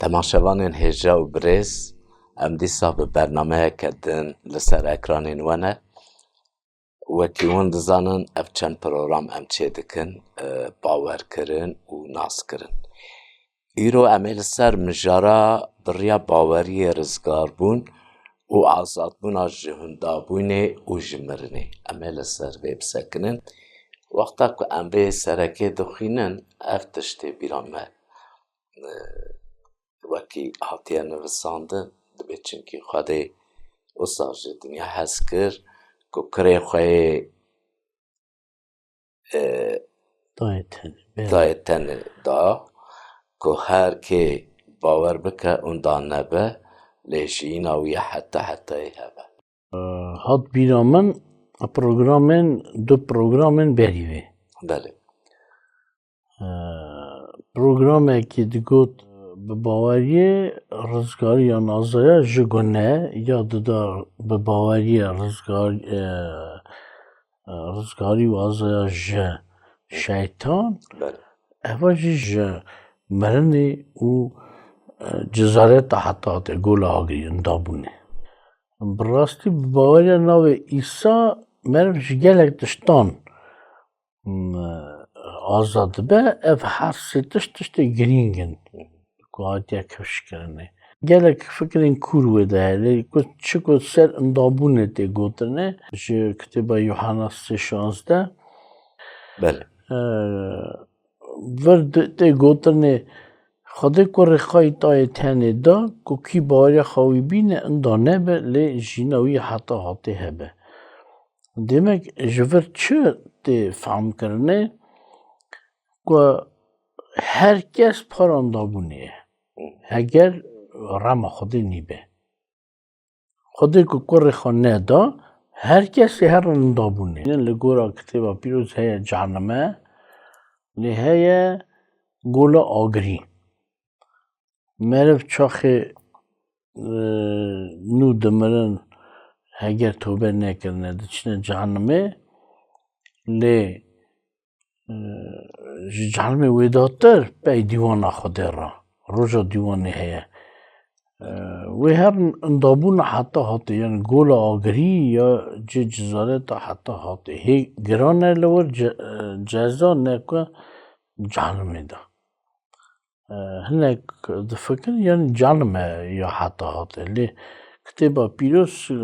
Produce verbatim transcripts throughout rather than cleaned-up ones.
Temaşevanên hêja û birêz, em dîsa bi bernameyeke din li ser ekranên we ne. Wekî hûn dizanin, ev çend program em çêdikin, e, bawerkirin û naskirin. Îro em ê li ser mijara bi riya baweriyê rizgarbûn û azadbûna ji hindabûnê û ji mirinê. Em ê li ser vê bisekinin. Wexta ku em vê serekê dixwînin, ev tiştê bîra me, e, wekî hatiye nivisandin, dibê çimkî Xwedê wisa ji dinya hez kir ku kurê xwe yê, e, Dayê tenê. Belê. Dayê tenê da, ku her kê bawer bike û da nebe, lê jiyîna wî ya heta hetayê hebe. Hat bîra min programên, du programên berî vê. Belê. Programekî digot, bi baweriyê rizgarî ya azaya ji gune, ya dida bi baweriyê rizgar-, e, e, rizgarî û azaya ji şeytan, Belê. Eva jî ji mirinê û, e, cizareta heta hatê gola agirî, hindabûnê. Bi rastî bi baweriya navê Îsa meriv ji gelek tiştan, m, azad dibe. Ev her sê tişt tiştê girîng in ku hatiye kifşkirinê. Gelek fikirên kûr wê de heye, lê ku çi ku ser hindabûnê tê gotinê, ji kitêba Yuhanna sê şazdeh. Belê. E, vir di-, tê gotinê, Xwedê kurê xwe yê tayê tenê da, ku kî baweriya xwe wî bîne, inda nebe, lê jîna wî heta hatê hebe. Demek ji vir çi tê fehmkirinê, ku her kes para hindabûnê ye. Heger rema Xwedê nîbe. Xwedê ku kurê xwe neda, her kesê her hindabûnê. Li gora kitêba pîroz heye cehenime, lê heye gola agirî. Meriv çaxê, e, nû dimirin, heger tobe nekirine, diçine cehenimê, lê, e, ji cehenimê wêdatir pey dîwana Xwedê re, roja dîwanê heye. E, wê her hindabûna heta hatê, yani gola agirî ya cê cizareta heta hatê. Hê giran e li wir ce-, e, ceza ne ku cehenimê de. E, hinek difikirin, yani cehenime ya heta hatê. Lê kitêba pîroz, e,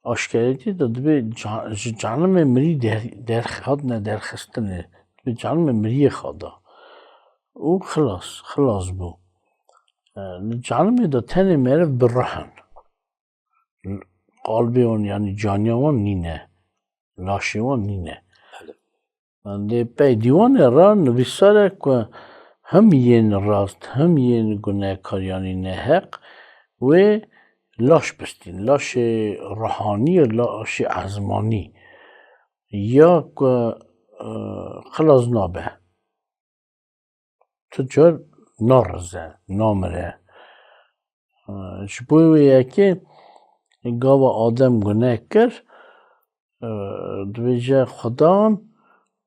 aşkeriyetê de dibê ce-, ji cehenimê mirî der-, derx-, hatine derxistinê. Dibê cehenimê miriyê xwe da. Û xilas, xilas bû. E, li cehenimê de tenê meriv bi ruh in. Qalbê wan, yani caniya wan nîne. Laşê wan nîne. Belê. Lê pey dîwanê re nivîsar e ku him yên rast, him yên gunekar, yanî neheq, wê laş bistîn. Laşê ruhanî, laşê ezmanî. Ya ku, e, xilas nabe. Tu car narize, namire. Ji bo wê yekê gava Adem gune kir, dibêje Xudan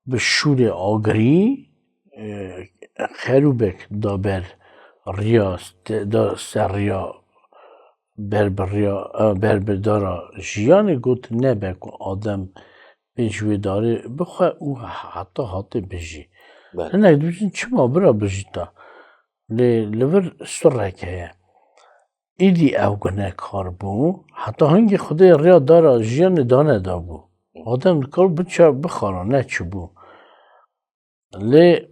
bi şûrê agirî, xerûbek da ber riya, da ser riya, ber bi riya, ber bi dara jiyanê, got nebe ku Adem bê ji wê darê bixwe û heta hatê bijî. Belê. Hinek dibêjin çima bira bijîta? Lê li vir surek heye. Îdî ew gunekar bû, heta hingî Xwedê riya dara jiyanê dane dabû. Adem dikar biça bixara, neçibû. Lê,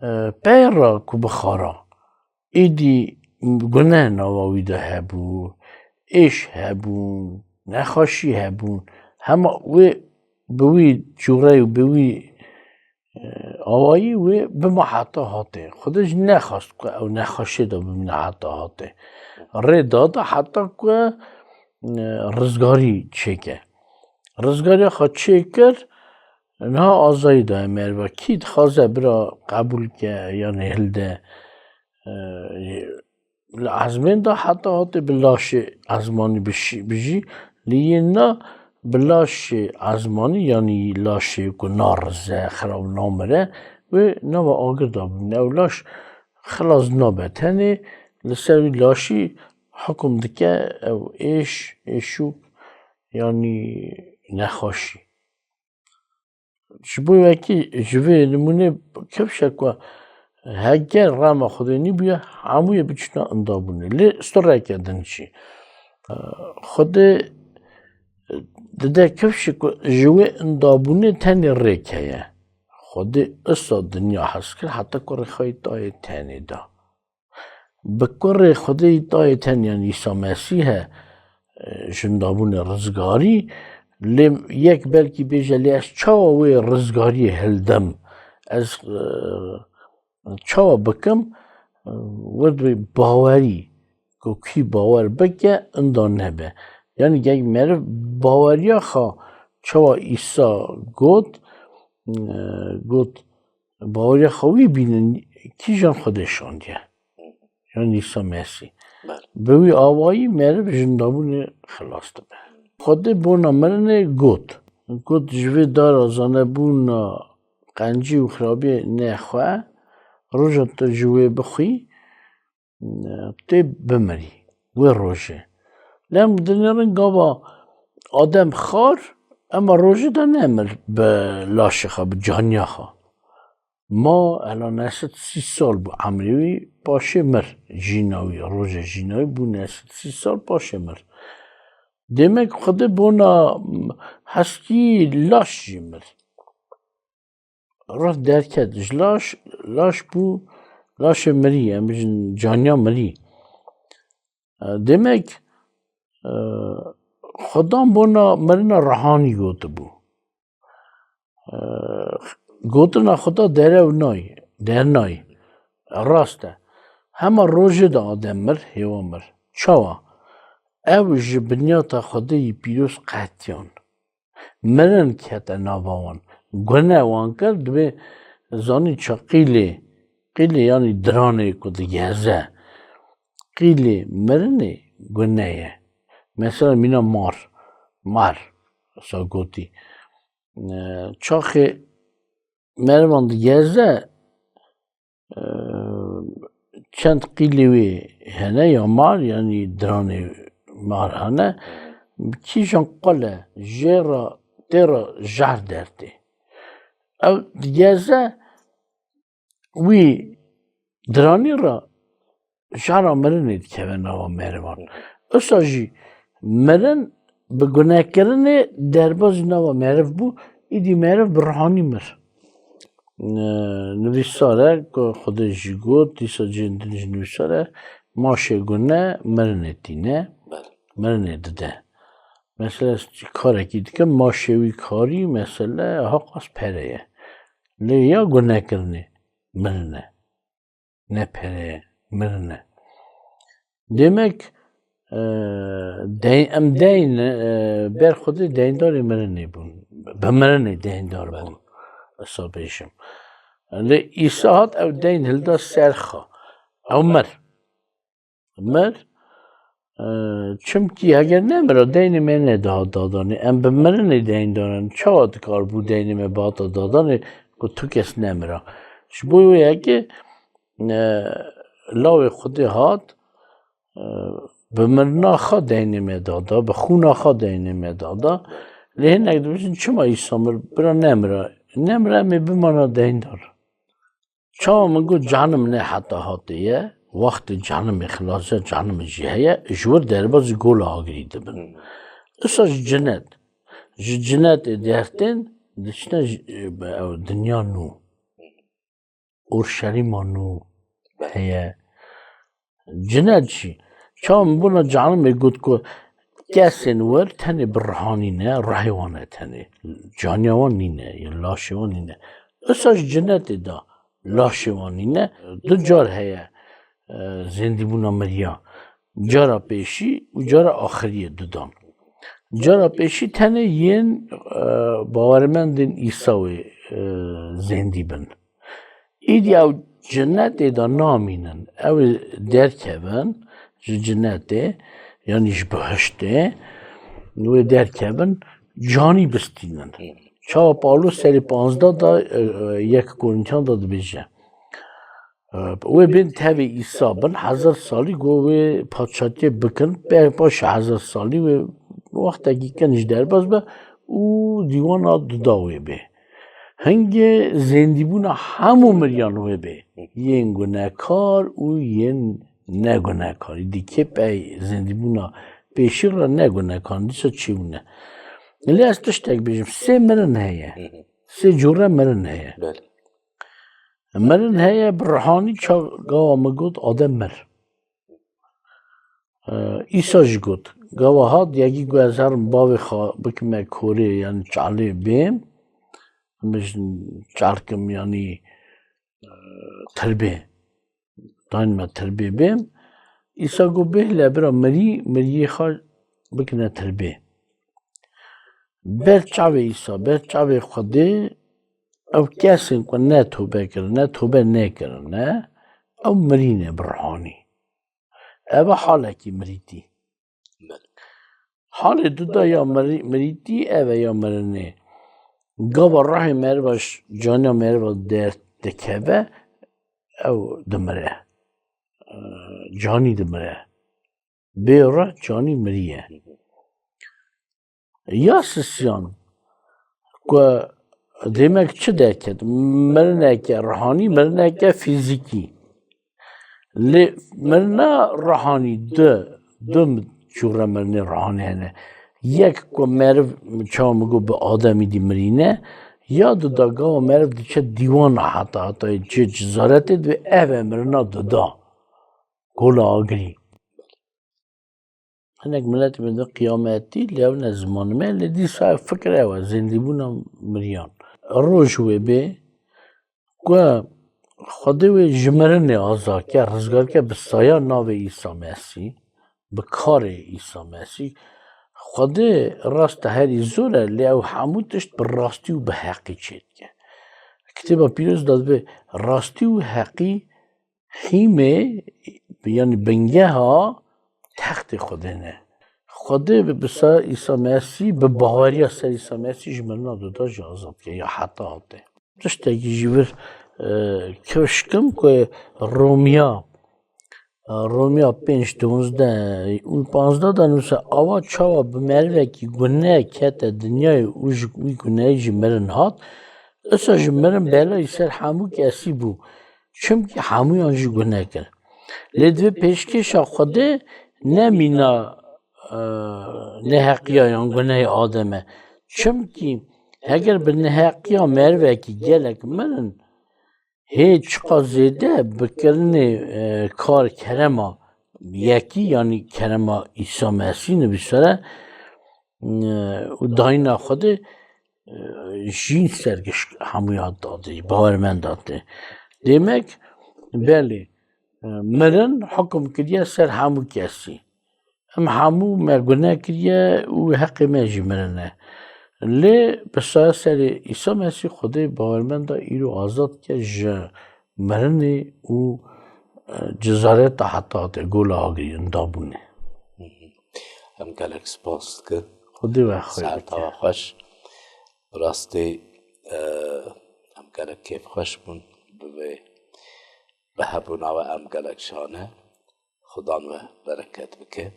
e, pey re ku bixara, êdî gune nava wî de hebû, êş hebûn, nexweşî hebûn. Hema wê bi wî cûre û bi wî, e, awayî wê bima heta hatê. Xwedê jî nexwest ku ew nexweşê de bimîne heta hatê. Rê da da heta ku, e, rizgarî çêke. Rizgariya xwe çêkir, niha azayî daye meriva. Kî dixwaze bira qebûl ke yanî hilde, e, li ezmên de heta hatê bi laşê ezmanî bişî-, bijî, lê yên na bi laşê ezmanî, yanî laşê ku narize, xirab namire, wê nava agir de bimîne. Ew laş xilas nabe. Tenê li ser wî laşî hukum dike ew êş, êşûk, yanî nexweşî. Ji bo wekî ji vê nimûnê kifşek ku heger rema Xwedê nîbûye, hemûyê biçûna indabûnê. Lê stirreke din jî. Xwedê dide kifşek ku ji wê indabûnê tenê rêk heye. Xwedê isa dinya hez kir, heta ku rêxayî tayê tenê da. Bi kurê Xwedê tayê tenê, yanî Îsa Mesîh e, e, ji indabûnê rizgarî, lê yek belkî bêje, lê ez çawa wê rizgariyê hildim? Ez, e, çawa bikim? E, wê dibê bawerî, ku kî bawer bike, inda nebe. Yanî gek meriv baweriya xwe çawa Îsa got, e, got, baweriya xwe wî bînin, kîjan Xwedê şandiye. Yan Îsa Mesîh. Belê. Bi wî awayî meriv ji indabûnê xilas dibe. Xwedê bona mirinê got. Got, ji vê dara zanebûna qencî û xirabiyê nexwe, roja tu ji wê bixwî, tê bimirî. Wê rojê. Lem dinêrin gava Adem xar, ema rojê de nemir bi laşê xwe, bi caniya xwe. Ma hela neh sed sî sal bû emrê wî, paşê mir. Jîna wî, rojê jîna wî bû neh sed sî sal, paşê mir. Demek Xwedê bona heskî laş jî mir. Rih derket ji laş, laş bû, laşê mirî, em bijin caniya mirî. E, demek, e, Xudan bona mirina rihanî gotibû. E, gotina Xuda derew nayê, dernayê. Rast e. Hema rojê de Adem mir, hêwa mir. Çawa? Ew ji binyata Xwedê yî pîroz qetiyan. Mirin kete nava wan. Gune wan kir, dibê zanî çi qîlê, qîlê yanî diranê ku digeze. Qîlê mirinê gune ye. Mesela mîna mar, mar, wisa gotî. E, çaxê merivan digeze, e, çend qîlê wê hene ya mar, yanî diranê mar hene, kîjan qul e, jê re, tê re jehr dertê. Ew digeze, wî diranî re jara mirinê dikeve nava merivan. Usa jî mirin bi gunekirinê derbazî nava meriv bû, îdî meriv bi rihanî mir. Nivîsar e ku Xwedê jî got, dîsa cihên din jî nivîsar e, maşê gune mirinê tîne, Belê. mirinê dide. Mesela, karekî dike, maşê wî karî, mesele, haqas pere ye. Lê ya gunekirinê mirin e. Ne pere ye, mirin e. Demek, e, dey-, em deyn, e, ber Xwedê deyndarê mirinê bûn. Bi mirinê deyndar bûn. Esa bêjim. Lê Îsa hat ew deyn hilda ser xwe. Ew mir. Mir, e, çimkî heger nemira, deynê me neda dadanê. Em bi mirinê deyndar in. Çawa dikar bû deynê me bihata dadanê ku tu kes nemira? Ji bo wê yekê, e, lawê Xwedê hat, e, bi mirina xwe deynê me dada, bi xûna xwe deynê me dada. Lê hinek dibêjin, çima Îsa mir? Bira nemira. Nemira, em ê bimana deyndar. Çawa min got, canim ne heta hatê ye, wextê canimê xilas e, canimê jî heye, ji wir derbazî gola agirî dibin. Usa ji cinet, ji cinetê dertên, diçine ji, ew dinya nû. Orşelîma nû heye. Cinet jî. Çawa min bona canimê got ku kesên wir tenê bi rihanî ne, rihê wan e tenê. Caniya wan nîne, ya laşê wan nîne. Usa ji cinetê de laşê wan nîne. Du car heye, e, zêndîbûna miriya. Cara pêşî û cara axiriyê dudan. Cara pêşî tenê yên, e, bawermendên Îsa wê, e, zêndî bin. Îdî ew cinetê de namînin. Ew ê derkevin ji cinetê, yanî ji bihiştê, wê derkevin, canî bistînin. Çawa Pawlos serê panzdeh de, e, e, yek Korîntyan de dibêje. Wê bên tevê Îsa bin hezar salî ku wê padşatiyê bikin, pe-, paşê hezar salî wê wextekî kin jî derbas be û dîwana duda wê bê. Hingê zêndîbûna hemû miriyan wê bê. Yên gunekar û yên negunekar. Îdî kê pey zêndîbûna pêşî re negunekar, dîsa çêbûne. Lê ez tiştek bêjim, sê mirin heye. Sê cûre mirin heye. Belê. Mirin heye, bi ruhanî ça gava min got, Adem mir. Ee, Îsa jî got, gava hat, yekî got, ez herim bavê xwe bikime korê, yani çalê bêm, min çal kim, yani, e, tirbê, dayn me tirbê bêm. Îsa got, bêhle bira mirî, miriyê xwe bikine tirbê. Ber çavê Îsa, ber çavê Xwedê, ew kesên ku ne tobe kirine, tobe nekirine, ew mirîne bi ruhanî. Ev e halekî mirîtî. Halê duda ya mirî-, mirîtî ev e ya mirinê. Gava ruhê meriva ş-, caniya meriva derdikeve, ew dimire. Ee, canî dimire. Bê ruh canî miriye. Ya sisiyan ku demek çi derket? Mirineke ruhanî, mirineke fîzîkî. Lê mirina ruhanî du, du cûre mirinê ruhanî hene. Yek ku meriv çawa min got bi Ademî dî mirîne, ya duda gava meriv diçe dîwana heta heta cê cizaretê divê ev e mirina duda. Gola agirî. Hinek miletê me dibin qiyametî, lê ew ne zimanê me, lê dîsa fikir ew e, zêndîbûna miriyan. Roj wê bê ku Xwedê wê ji mirinê azad ke, rizgar ke bi saya navê Îsa Mesî, bi karê Îsa Mesî. Xwedê rast e herî zor e, lê ew hemû tişt bi rastî û bi heqî çêdike. Kitêba Pîroz de dibê rastî û heqî hîmê, yanî bingeha textê Xwedê ne. Xwedê bi, bi ser Îsa Mesî, bi baweriya ser Îsa Mesî ji mirina duda jî azad ke ya heta hatê. Tiştekî jî vir, e, kifş kim ku Romiya, e, Romiya pênc, duwazdeh û panzdeh de nûse, awa çawa bi merivekî guneh kete dinyayê û ji wî gunehê jî mirin hat, isa ji mirin belayî ser hemû kesî bû. Çimkî hemûyan jî guneh kir. Lê divê pêşkêşa Xwedê ne mîna, e, neheqiya yan gunehê Adem e. Çimkî heger bi neheqiya merivekî gelek mirin, hê çiqas zêde bi kirinê, e, kar kerema yekî, yanî kerema Îsa Mesîh nivîsere, e, û dayîna Xwedê, e, jîn sergiş hemûya datê, bawermenda tê. Demek, belê, e, mirin hukum kiriye ser hemû kesî. Em hemû me guneh kiriye û heqê me jî mirin e. Lê bi saya serê Îsa Mesîh Xwedê bawermenda îro azad ke ji mirinê û, e, cizareta heta hatê gola agirî, windabûnê. Em gelek spas dikin. Xwedê we xêr bike. Saeta we xweş. Bi rastî, e, em gelek kêfxweş bûn bi vê, bi hebûna we em gelek şane. Xudan we bereket bike.